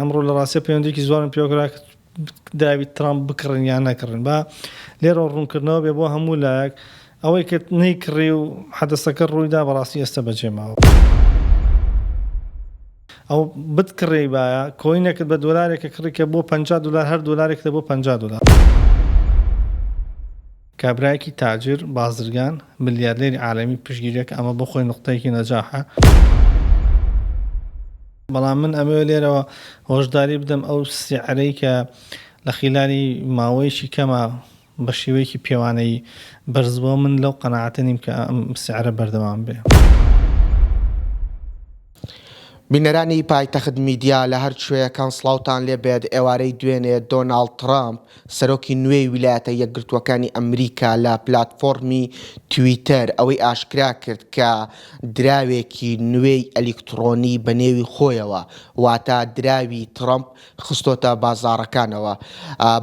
ئەمڕۆ لە ڕاستە پەیوەندێکی زۆرم پێوەکرا دراوی ترامپ بکڕن یان نەکڕن. با لێرەوە ڕوونکردنەوە بێ بۆ هەموو لایەک، ئەوەی کە نەیکڕی و حەدەسەکە ڕوویدا بەڕاستی ئێستا بەجێ ماوە. ئەو بتکڕیبایە کۆینێکت بە دۆلارێکە کڕی کە بۆ 50 دلار هەر دۆلارێک دەبوو 50 دلار. کابرایەکی تاجر، بازرگان، ملیاردێری عالەمی پشتگیریەکە ئەمە بۆ خۆی نوقتەیەکی نەجاحە. بەڵام من ئەمەوێ لێرەوە هۆشداری بدەم ئەو سعرەی کە لە خیلالی ماوەیەکی کەمە بە شێوەیەکی پێوانەیی بەرزبووە من لەو قەناعەتە نیم کە ئەم سعرە بەردەوام بێ. بینەرانی پایتەخت میدیا لە هەر کوێیەکان سڵاوتان لێ بێت، ئێوارەی دوێنێ دۆناڵد ترەمپ، سەرۆکی نوێی ویلایەتە یەکگرتووەکانی ئەمریکا لە پلاتفۆرمی تویتەر ئەوەی ئاشکرا کرد کە دراوێکی نوێی ئەلیکترۆنی بە نێوی خۆیەوە واتە دراوی ترەمپ خستۆتە بازاڕەکانەوە.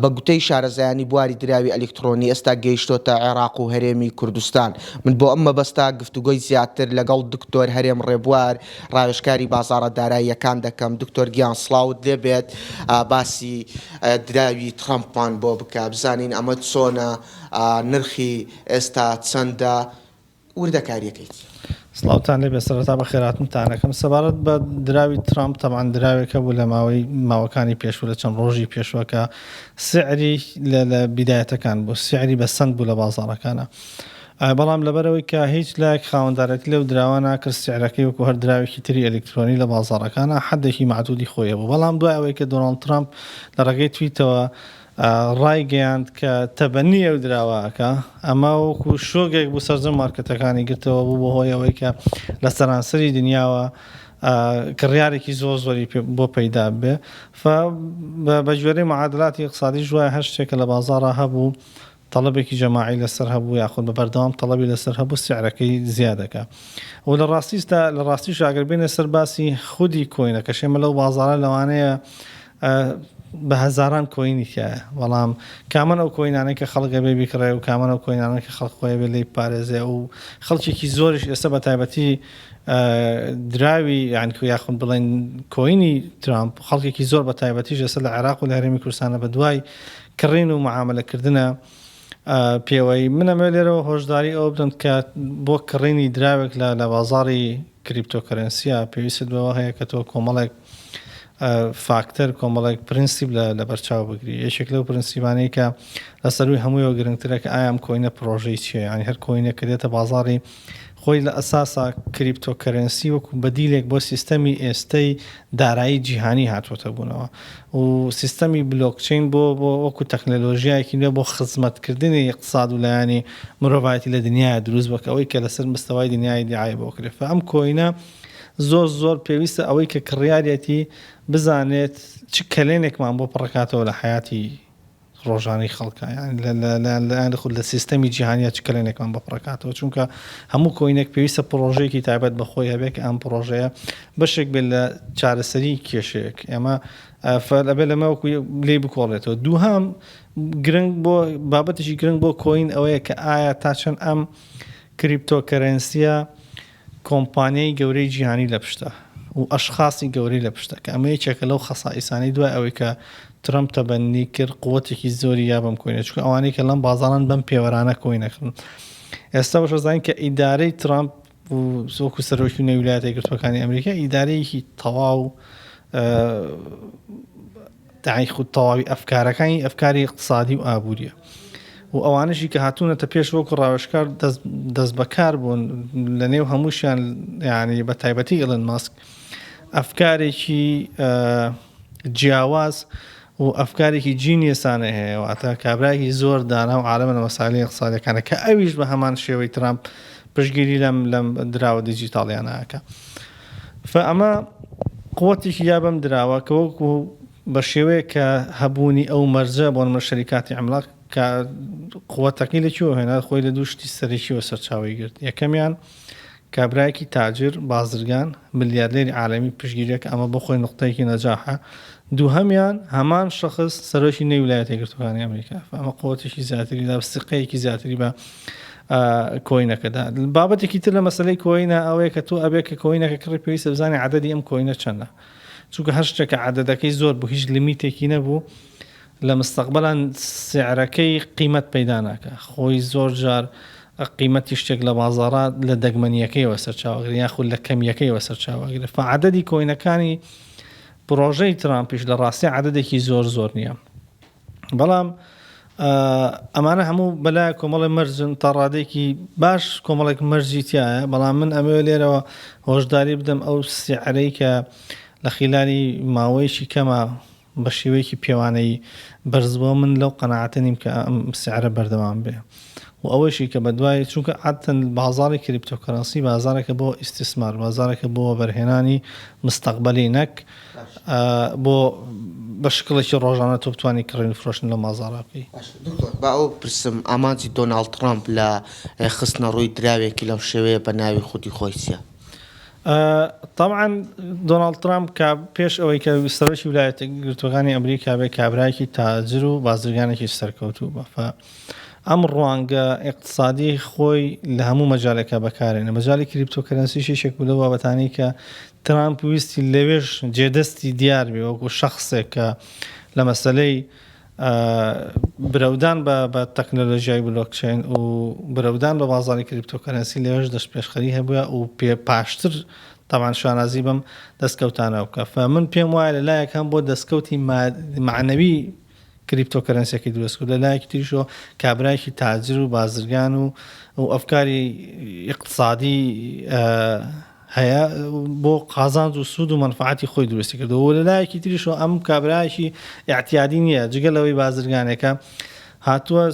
بە گوتەی شارەزایانی بواری دراوی ئەلیکترۆنی ئێستا گەیشتۆتە عێراق و هەرێمی کوردستان. من بۆ ئەم مەبەستە گفتوگۆی زیاتر لەگەڵ دکتۆر هەرێم ڕێبوار، ڕاوێژکاری بازاڕە داراییەکان دەکەم. دکتۆر گیان سڵاوت لێ بێت، باسی دراوی ترەمپمان بۆ بکە بزانین ئەمە چۆنە، نرخی ئێستا چەندە؟ وردەکاریەکەی چیە؟ سڵاوتان لێبێ سەرەتا بەخێرهاتنتان ئەکەم سەبارەت بە دراوی ترامپ تەبعەن دراوێک هەبوو لە ماوەی ماوەکانی پێشوو لە چەند ڕۆژی پێشوە کە سعری لە لە بیدایەتەکان بوو سعری بە سەند بوو لە بازاڕەکانە بەڵام لەبەرەوەی کە هیچ لایەک خاوەندارێتی لەو دراوە ناکرد سعرەکەی وەکو هەر دراوێکی تری ئەلکترۆنی لە بازاڕەکانە حدێکی مەعدودی خۆی هەبوو بەڵام دوای ئەوەی کە دۆناڵد ترامپ لە ڕێگەی تویتەوە ڕایگەیاند کە تەبەنی ئەو دراوە ئەکا، ئەمە وەکو شۆکێک بوو سەرجەم مارکێتەکانی گرتەوە، بوو بە هۆی ئەوەی کە لە سەرانسەری دنیاوە کڕیارێکی زۆر زۆری بۆ پەیدا ببێ. بە گوێرەی معادلاتی ئیقتسادیش وایە هەر شتێک کە لە بازاڕا هەبوو تەڵەبێکی جەماعی لەسەر هەبوو یاخود بە بەردەوام تەڵەبی لەسەر هەبوو سعرەکەی زیاد دەکا. و لە ڕاستیشدا لە ڕاستیش ئەگەر بێینە سەر باسی خودی coin ەکەش ئێمە لەو بازاڕە لەوانەیە بە هەزاران coin ی تیایە بەڵام کامەن ئەو coin انەی کە خەڵک ئەبێ بیکڕێ و کامەن ئەو coin انەی کە خەڵک خۆی ئەبێ لێی بپارێزێ و خەڵکێکی زۆریش ئێستا بە تایبەتی دراوی یان یاخود بڵێن coin ی ترامپ خەڵکێکی زۆر بە تایبەتیش ئێستا لە عێراق و لە هەرێمی کوردستانە بە دوای کڕین و معاملەکردنە پێوەی من ئەمەوێ لێرەوە هۆشداری ئەوە بدەم کە بۆ کڕینی دراوێک لە لە بازاڕی cryptocurrency ە پێویستت بەوە هەیە کە تۆ کۆمەڵێک فاکتەر کۆمەڵێک پرنسیپ لە لەبەرچاو بگری یەکێک لەو پرنسیبانەی کە لە سەروی هەموویەوە گرنگترە کە ئایا ئەم coin ە پرۆژەی چییە یانی هەر coin ێک کە دێتە بازاڕی خۆی لە ئەساسا cryptocurrency وەکو بەدیلێک بۆ سیستەمی ئێستەی دارایی جیهانی هاتووەتە بوونەوە و سیستەمی بلۆکچەین بۆ بۆ وەکو تەکنەلۆژیایەکی نوێ بۆ خزمەتکردنی ئیقتساد و لایەنی مرۆڤایەتی لە دنیایا دروست بووە کە ئەوەی کە لەسەر مستەوای دنیای دیعای بۆ کرێ فە ئەم coin ە زۆر زۆر پێویستە ئەوەی کە کڕیارێتی بزانێت چ کەلێنێکمان بۆ پڕەکاتەوە لە حەیاتی ڕۆژانەی خەڵکە یان لە خود لە سیستەمی جیهانیە چ کەلێنێکمان بۆ پڕەکاتەوە چونکە هەموو coin ێک پێویستە پڕۆژەیەکی تایبەت بە خۆی هەبێت کە ئەم پڕۆژەیە بەشێک بێت لە چارەسەری کێشەیەک ئێمە ئەبێ لەمە وەکو لێی بکۆڵێتەوە دووهەم گرنگ بۆ بابەتێکی گرنگ بۆ coin ئەوەیە کە ئایا تا چەند ئەم cryptocurrency ە کۆمپانیای گەورەی جیهانی لە پشتە و ئەشخاسی گەورەی لە پشتە کە ئەمە یەکێکە لەو خەسائیسانەی دوای ئەوەی کە ترەمپ تەبەنی کرد قوتێکی زۆری یا بەم coin ە چونکە ئەوانەی کە لەم بازاڕان بەم پێوەرانە coin ئەکڕن ئێستا بەش ئەزانین کە ئیدارەی ترەمپ و وەکو سەرۆکی نوێی ویلایەتە یەکگرتووەکانی ئەمریکا ئیدارەیەکی تەواو داعی خود تەواوی ئەفکارەکانی ئەفکاری اقتصادی و ئابووریە و ئەوانەشی کە هاتوونەتە پێش وەکو ڕاوێژکار دەست بەکار بوون لە نێو هەمووشیان یعنی بە تایبەتی ئیلن ماسک ئەفکارێکی جیاواز و ئەفکارێکی genius انە هەیە واتە کابراێکی زۆر دانا و عالەمە لە مەسایلی اقتصادیەکانە کە ئەویش بە هەمان شێوەی ترامپ پشتگیری لەم لەم دراوە دیجیتاڵیانە ئەکا فە ئەمە قوتێکی یا بەم دراوە کە وەکو بە شێوەیەک کە هەبوونی ئەو مەرجە بۆ نمونە شەریکاتی عملاق کە قوتەکەی لە کوێوە هێنا خۆی لە دوو شتی سەرەکیەوە سەرچاوەی گرت یەکەمیان کابرایەکی تاجر، بازرگان، ملیاردێری عالەمی پشتگیریە کە ئەمە بۆ خۆی نوقتەیەکی نەجاحە، دووهەمیان هەمان شەخس سەرۆکی نوێی ویلایەتە یەکگرتووەکانی ئەمریکا، ئەمە قوتێکی زیاتری دا، سیقەیەکی زیاتری بە coin ەکە دا. بابەتێکی تر لە مەسەلەی coin ە ئەوەیە کە تۆ ئەبێ کە coin ەکە کڕی پێویستە بزانی عەدەدی ئەم coin ە چەندە. چونکە هەر شتێک کە عەدەدەکەی زۆر بوو هیچ limit ێکی نەبوو لە مستەقبەلان سعرەکەی قیمەت پەیدا ناکا خۆی زۆر جار قیمەتی شتێک لە بازاڕا لە دەگمەنیەکەیەوە سەرچاوە ئەگرێ یاخود لە کەمیەکەیەوە سەرچاوە ئەگرێ فە عەدەدی coin ەکانی پڕۆژەی ترامپیش لە ڕاستی عەدەدێکی زۆر زۆر نییە بەڵام ئەمانە هەموو بەلای کۆمەڵی مەرجن تا ڕادێکی باش کۆمەڵێک مەرجی تایە بەڵام من ئەمەوێ لێرەوە هۆشداری بدەم ئەو سعرەی کە لە خیلالی ماوەیەکی کەمە بە شێوەیەکی پێوانەیی بەرزبووە، من لەو قەناعەتە نیم کە ئەم سعرە بەردەوام بێ و ئەوەیشی کە بەدوای چونکە عادەتەن بازاڕی cryptocurrency بازاڕێکە بۆ ئیستیسمار بازاڕێکە بۆ وەبەرهێنانی مستەقبەلی نەک بۆ بە شکڵێکی ڕۆژانە تۆ بتوانی کڕین و فرۆشتن لەم بازاڕە بکەی. باشە دکتۆر با ئەوە بپرسم ئامانجی دۆناڵد تڕامپ لە خستنەڕووی دراوێکی لەم شێوەیە بە ناوی خودی خۆی چییە؟ تەبعەن دۆناڵد ترامپ کە پێش ئەوەی کە سەرۆکی ولایەتە یەکگرتووەکانی ئەمریکا بێ کابرایەکی تاجر و بازرگانێکی سەرکەوتوو بە فە ئەم ڕوانگە ئیقتسادی خۆی لە هەموو مەجالێکا بەکارێنە مەجالی cryptocurrency ش یەکێک بوو لەو بابەتانەی کە ترامپ ویستی لەوێش جێدەستی دیار بێ وەکو شەخسێک کە لە مەسەلەی برەودان بە تەکنەلۆژیای بلۆکچەین و برەودان بە بازاڕی cryptocurrency لەوێش دەستپێشخەری هەبووە و پێ پاشتر تەبعەن شانازی بەم دەستکەوتانەوە بکە فە من پێم وایە لە لایەک هەم بۆ دەستکەوتی مەعنەوی cryptocurrency ەکەی دروست کرد لە لایەکی تریشەوە کابرایەکی تاجر و بازرگان و و ئەفکاری ئیقتسادی هەیە بۆ قازانج و سوود و مەنفەعەتی خۆی دروستی کردووە و لە لایەکی تریشەوە ئەم کابرایەکی ئیعتیادی نییە جگە لەوەی بازرگانێکە هاتووە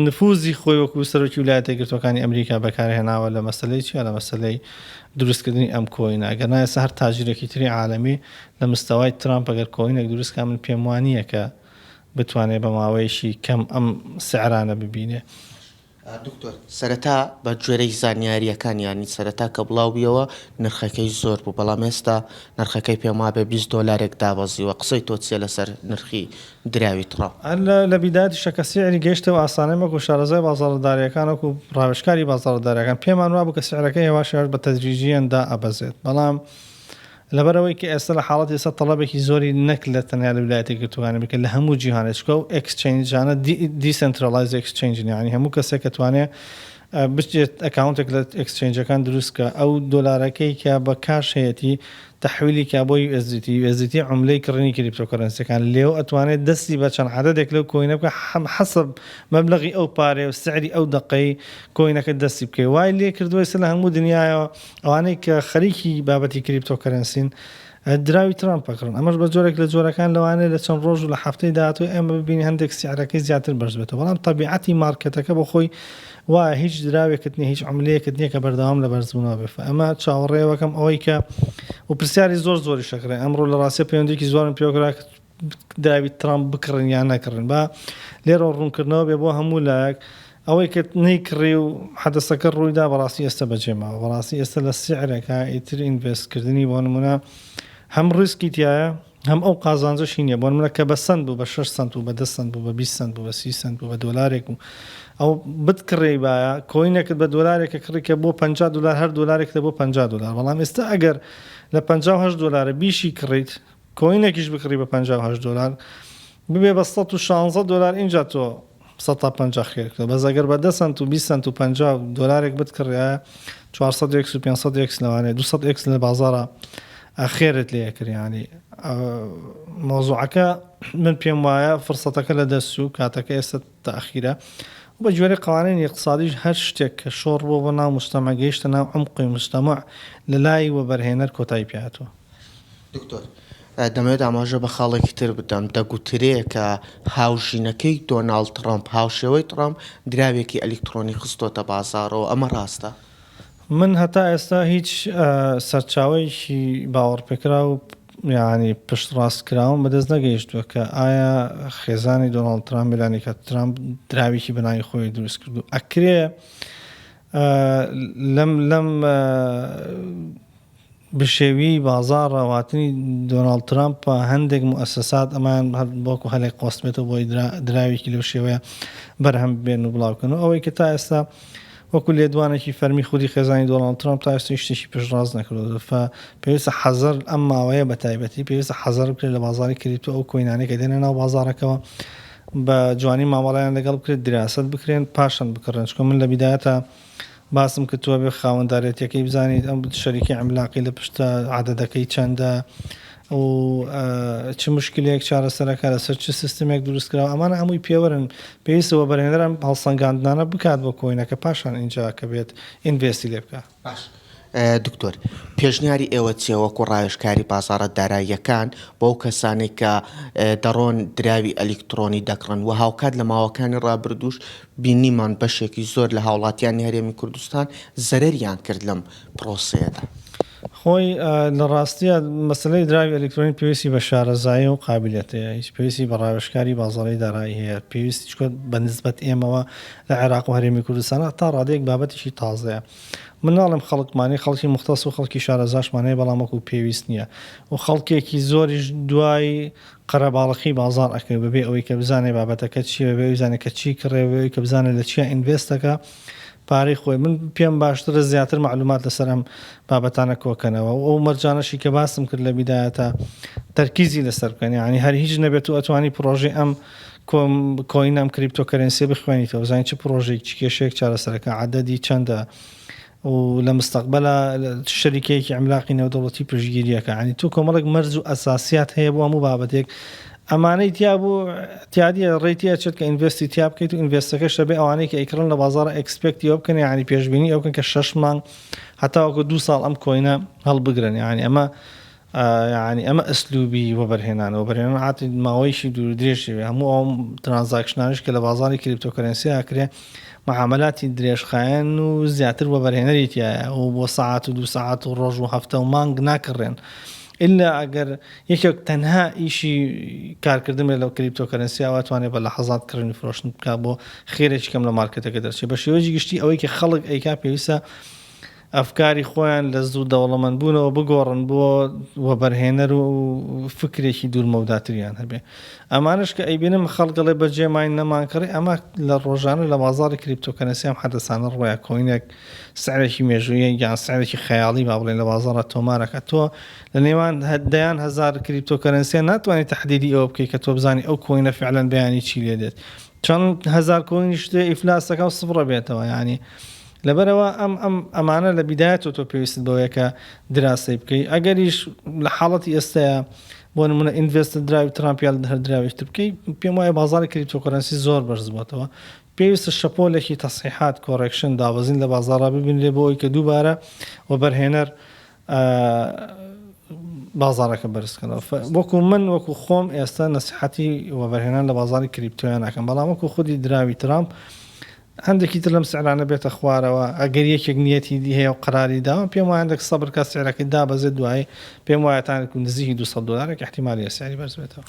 نفوزی خۆی وەکو سەرۆکی ولایەتە یەکگرتووەکانی ئەمریکا بەکارهێناوە لە مەسەلەی چیا لە مەسەلەی دروستکردنی ئەم coin ە ئەگەر نا ئێستا هەر تاجرێکی تری عالەمی لە مستەوای ترامپ ئەگەر coin ێک دروست کا من پێم وانییە کە بتوانێت بە ماوەیەکی کەم ئەم سعرانە ببینێ. دکتۆر سەرەتا بە گوێرەی زانیاریەکان یانی سەرەتا کە بڵاو بیەوە نرخەکەی زۆر بوو بەڵام ئێستا نرخەکەی پێم وابێ 20 دۆلارێک دابەزیوە قسەی تۆ چیە لەسەر نرخی دراوی تڕامپ؟ هەر لە بیدایەتیشا کە سعری گەیشتەوە ئاسانەی وەکو شارەزای بازاڕە دارایەکان وەکو ڕاوێژکاری بازاڕە دارایەکان پێمان وابوو کە سعرەکەی هێواش هێواش بە تەدریجیەن دائەبەزێت بەڵام لەبەرئەوەی کە ئێستا لە حاڵەتی ئێستا تەڵەبێکی زۆری نەک لە تەنیا لە ویلایەتە یەکگرتووەکانی ئەمریکا لە هەموو جیهانێ چونکە ئەو exchange انە decentralized exchange ن یانی هەموو کەسێک ئەتوانێ بچێت account ێک لە exchange ەکان دروست کە ئەو دۆلارەکەی کە بە cash هەیەتی تەحویلی کا بۆ USDT USDT عوملەی کڕینی cryptocurrency ەکان لێو ئەتوانێت دەستی بە چەند عەدەدێک لەو coin ە بکە حەسەب مەبلەغی ئەو پارەیە و سعری ئەو دەقەی coin ەکە دەستی بکەی وای لێ کردووە ئێستا لە هەموو دنیایەوە ئەوانەی کە خەریکی بابەتی cryptocurrency ن دراوی ترامپ ئەکڕن، ئەمەش بە جۆرێک لە جۆرەکان لەوانەیە لە چەند ڕۆژ و لە هەفتەی داهاتوو ئێمە ببینین هەندێک سعرەکەی زیاتر بەرز بێتەوە، بەڵام تەبیعەتی مارکێتەکە بۆ خۆی وایە هیچ دراوێکت نییە هیچ عوملەیەکت نییە کە بەردەوام لە بەرزبوونەوە بێت، ئەمە چاوەڕێوەکەم ئەوەی کە و پرسیاری زۆر زۆریش ئەکرێ ئەمڕۆ لە ڕاستیە پەیوەندیەکی زۆرم پێوەکرا کە دراوی ترامپ بکڕن یان نەکڕن با لێرەوە ڕوونکردنەوە بێ بۆ هەموو لایەک ئەوەی کە نەیکڕی و حەدەسەکە ڕوویدا بەڕاستی ئێستا بەجێ ماوە بەڕاستی ئێستا لە سعرێکا ئیتر invest کردنی بۆ نمونە هەم ڕیسکی تایە هەم ئەو قازانجەشی نییە بۆ نمونە کە بە سەنت بوو بە 6 سەنت بوو بە 10 سەنت بوو بە 20 سەنت بوو بە 30 سەنت بوو بە دۆلارێک بوو ئەو بتکڕێی باە coin ێکت بە دۆلارێکە کڕی کە بۆ 50 دلار هەر دۆلارێک بۆ 50 دلار بەڵام ئێستا ئەگەر لە 58 دلارە بیشی کڕیت coin ێکیش بکڕی بە 58 دۆلار ببێ بە 116 دۆلار ئینجا تۆ 150 خێر کردوە بەس ئەگەر بە 10 سەنت و 20 سەنت و 50 دۆلارێک بتکڕیایە 400 x و 500 x لەوانەیە 200 x لە بازاڕا خێرت لێ ئەکرد یانی مەوزوعەکە من پێم وایە فرسەتەکە لە دەست چوو کاتەکە ئێستا تاخیرە و بە گوێرەی قوانینی اقتصادیش هەر شتێک کە شۆڕ بووە بۆ ناو مجتمع گەیشتە ناو عمقی مجتمع لە لای وەبەرهێنەر کۆتایی پێهاتووە. دکتۆر دەمەوێت ئاماژە بە خاڵێکی تر بدەم، دەگوترێ کە هاوژینەکەی دۆناڵد تڕەمپ هاوشێوەی تڕەمپ دراوێکی ئەلیکترۆنی خستۆتە بازاڕەوە، ئەمە ڕاستە؟ من هەتا ئێستا هیچ سەرچاوەیەکی باوەڕپێکراو و یانی پشتڕاستکراوم بەدەست نەگەیشتووە کە ئایا خێزانی دۆناڵد ترامپ میلانیکا ترامپ دراوێکی بەناوی خۆی دروست کردووە ئەکرێ لەم لەم بشێویی بازاڕە واتنی دۆناڵد ترامپ هەندێک موئەسەسات ئەمەیان هەر وەکو هەلێک قۆستبێتەوە بۆی دراوێکی لەو شێوەیە بەرهەم بێن و بڵاو بکەن و ئەوەی کە تا ئێستا وەکو لێدوانێکی فەرمی خودی خێزانی دۆناڵد ترامپ تا ئێستا هیچ شتێکی پشتڕاست نەکردووە فە پێویستە حەزەر ئەم ماوەیە بە تایبەتی پێویستە حەزەر بکرێت لە بازاڕی کریپتۆ ئەو coin انەی کە دێنە ناو بازاڕەکەوە بە جوانی مامەڵەیان لەگەڵ بکرێت دیراسەت بکرێن پاشان بکڕێن چونکە من لە بیدایەتا باسم کرد تۆ ئەبێ خاوەندارێتیەکەی بزانیت ئەم شەریکەی عیملاقی لە پشتە عەدەدەکەی چەندە و چ مشکلەیەک چارەسەرەکە لەسەر چ سیستمێک دروست کراوە ئەمانە هەمووی پێوەرن پێویستە وەبەرهێنەر ئەم هەڵسەنگاندنانە بکات بۆ coin ەکە پاشان ئینجا کە بێت invest ی لێ بکا. باش دکتۆر پێشنیاری ئێوە چیە وەکو ڕاوێژکاری بازاڕە داراییەکان بۆ ئەو کەسانەی کە دەڕۆن دراوی ئەلیکترۆنی دەکڕن و هاوکات لە ماوەکانی ڕابردووش بینیمان بەشێکی زۆر لە هاوڵاتیانی هەرێمی کوردستان زەرەریان کرد لەم پرۆسەیەدا؟ خۆی لە ڕاستیا مەسەلەی دراوی ئەلیکترۆنی پێویستی بە شارەزایی و قابیلیەت هەیە، هیچ پێویستی بە ڕاوێژکاری بازاڕی دارایی هەیە، پێویستی چونکە بە نسبەت ئێمەوە لە عێراق و هەرێمی کوردستانا تا ڕادەیەک بابەتێکی تازەیە. من ناڵێم خەڵکمان هەیە، خەڵکی موختەس و خەڵکی شارەزاشمان هەیە، بەڵام وەکو پێویست نییە و خەڵکێکی زۆریش دوای قەرەباڵخی بازاڕ ئەکەوێ بەبێ ئەوەی کە بزانێ بابەتەکە چییە، بەبێ ئەوەی بزانێ کە چی کڕێ، بەبێ ئەوەی کە بزانێ لە چیا invest ئەکا پارەی خۆی. من پێم باشترە زیاتر مەعلومات لەسەر ئەم بابەتانە کۆکەنەوە و ئەو مەرجانەشی کە باسم کرد لە بیدایەتا تەرکیزی لەسەر بکەن، یانی هەر هیچ نەبێت و ئەتوانی پڕۆژەی ئەم coin ە ئەم cryptocurrency یە بخوێنیتەوە بزانیت چ پڕۆژەیەک چ کێشەیەک چارەسەرەکە عەدەدی چەندە و لە مستەقبەلا چ شەریکەیەکی عیملاقی نێودەوڵەتی پشتگیریەکە یانی تۆ کۆمەڵێک مەرج و ئەساسیات هەیە بۆ هەموو بابەتێک ئەمانەی تیا بوو تیادیە ڕێی تیا چێت کە invest ی تیا بکەیت و invest ەکەش دەبێ ئەوانەی کە ئەیکڕن لە بازاڕ expect ی ئەوە بکەن یانی پێشبینی ئەوە بکەن کە شەش مانگ هەتاوەکو دوو ساڵ ئەم coin ە هەڵبگرن یانی ئەمە یەعنی ئەمە ئسلوبی وەبەرهێنانە، وەبەرهێنان عادەتەن ماوەیەکی دوور و درێژ دەوێت، هەموو ئەو transaction انەش کە لە بازاڕی cryptocurrency ئەکرێ معامەلاتی درێژخایەن و زیاتر وەبەرهێنەری تیایە و بۆ سەعات و دوو سەعات و ڕۆژ و هەفتە و مانگ ناکڕێن ئیلا ئەگەر یەکێک تەنها ئیشی کارکردن بێت لەو cryptocurrency ئەوە توانێت بە لەحەزات کڕین و فرۆشتن بکات بۆ خێرێکی کەم لە مارکێتەکە دەرچێت بە شێوەیەکی گشتی ئەوەی کە خەڵک ئەیکا پێویستە ئەفکاری خۆیان لە زوو دەوڵەمەند بوونەوە بگۆڕن بۆ وەبەرهێنەر و فکرێکی دوور مەوداتریان هەبێ. ئەمانەش کە ئەیبینم خەڵک ئەڵێ بەجێ ماین نەمانکڕی ئەمە لە ڕۆژانە لە بازاڕی cryptocurrency ئەم حەدەسانە ڕوویە coin ێک سعرێکی مێژوویی یان سعرێکی خەیاڵی با بڵێین لە بازاڕا تۆمارەکە تۆ لە نێوان دەیان هەزار cryptocurrency ناتوانانی تەحدیدی ئەوە بکەیت کە تۆ بزانی ئەو coin ە فعلەن بەیانی چی لێ دێت چەند هەزار coin یش دێ ئیفلاسەکە و سفڕە بێتەوە یانی لەبەرئەوە ئەم ئەم ئەمانە لە بیدایەتەوە تۆ پێویستت بەوەیە کە دراسەی بکەی ئەگەریش لە حاڵەتی ئێستایا بۆ نمونە invest دراوی ترامپ یا هەر دراوێکی تر بکەی پێم وایە بازاڕی cryptocurrency زۆر بەرز بۆتەوە پێویستە شەپۆلێکی تەسحیحات correction دابەزین لە بازاڕا ببینرێ بۆ ئەوەی کە دووبارە وەبەرهێنەر بازاڕەکە بەرز کەنەوە وەکو من وەکو خۆم ئێستا نەسیحەتی وەبەرهێنان لە بازاڕی کریپتۆیان ناکەم بەڵام وەکو خودی دراوی ترامپ هەندێکی تر لەم سعرانە بێتە خوارەوە ئەگەر یەکێک نیەتی دی هەیە و قەراری داوە پێم وایە هەندێک سەبر کە سعرەکەی دابەزێت دوایی پێم وایە تا نزیکی 200 دلارێک احتیمالی سعری بەرز بێتەوە.